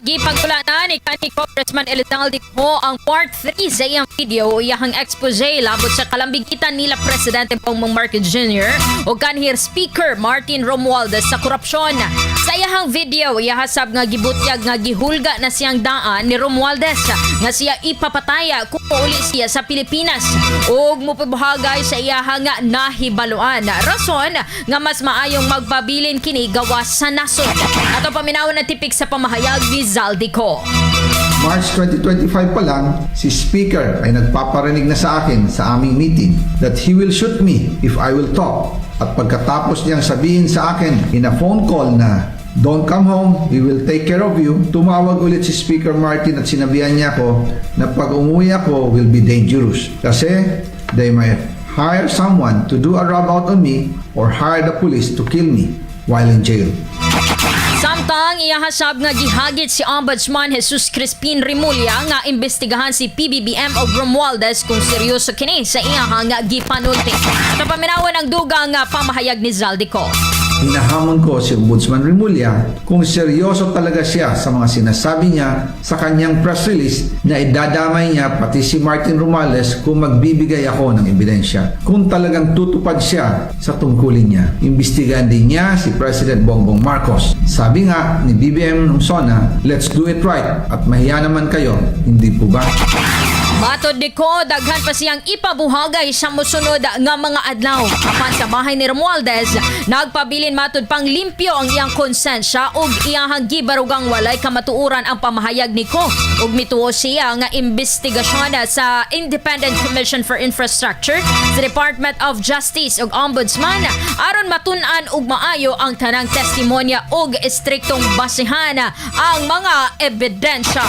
Gipagtula na ni kanhi Congressman Elizaldy Co ang part 3 sa iyang video o iyahang expose labot sa kalambigitan nila Presidente Bongbong Marcos Jr. o kanhi Speaker Martin Romualdez sa korupsyon. Sa iyahang video, iyahasab nga gibutyag nga gihulga na siyang daan ni Romualdez nga siya ipapataya kung uli siya sa Pilipinas ug mopabuhagay sa iyahang nahibaluan. Rason nga mas maayong magpabilin kini gawas sa nasod. Ato paminawon ang tipik sa pamahayag ni Zaldy Co. March 2025 pa lang, si Speaker ay nagpaparinig na sa akin sa aming meeting that he will shoot me if I will talk. At pagkatapos niyang sabihin sa akin in a phone call na, "Don't come home, we will take care of you," tumawag ulit si Speaker Martin at sinabihan niya ako na pag umuwi ako will be dangerous. Kasi they might hire someone to do a rub out on me or hire the police to kill me while in jail. Samtang iyahasab nga gihagit si Ombudsman Jesus Crispin Remulla nga imbestigahan si PBBM og Romualdez kung seryoso kini sa iyahang gipanulti. Ato paminawon ang dugang nga pamahayag ni Zaldy Co. Hinahamon ko si Ombudsman Remulla kung seryoso talaga siya sa mga sinasabi niya sa kanyang press release na idadamay niya pati si Martin Romualdez kung magbibigay ako ng ebidensya. Kung talagang tutupad siya sa tungkulin niya. Imbestigahan din niya si President Bongbong Marcos. Sabi nga ni BBM nung SONA, "Let's do it right," at mahiya naman kayo, hindi po ba? Matod ni Co, daghan pa siyang ipabuhagay sa mosunod nga mga adlaw. Apan sa bahay ni Romualdez, nagpabilin matud pang limpyo ang iyang konsensya ug iyahang gibarugang walay kamatuoran ang pamahayag ni Co. Ug mituo siya nga investigasyon sa Independent Commission for Infrastructure, sa Department of Justice ug Ombudsman aron matun-an og maayo ang tanang testimonya ug estriktong basihan ang mga ebidensya.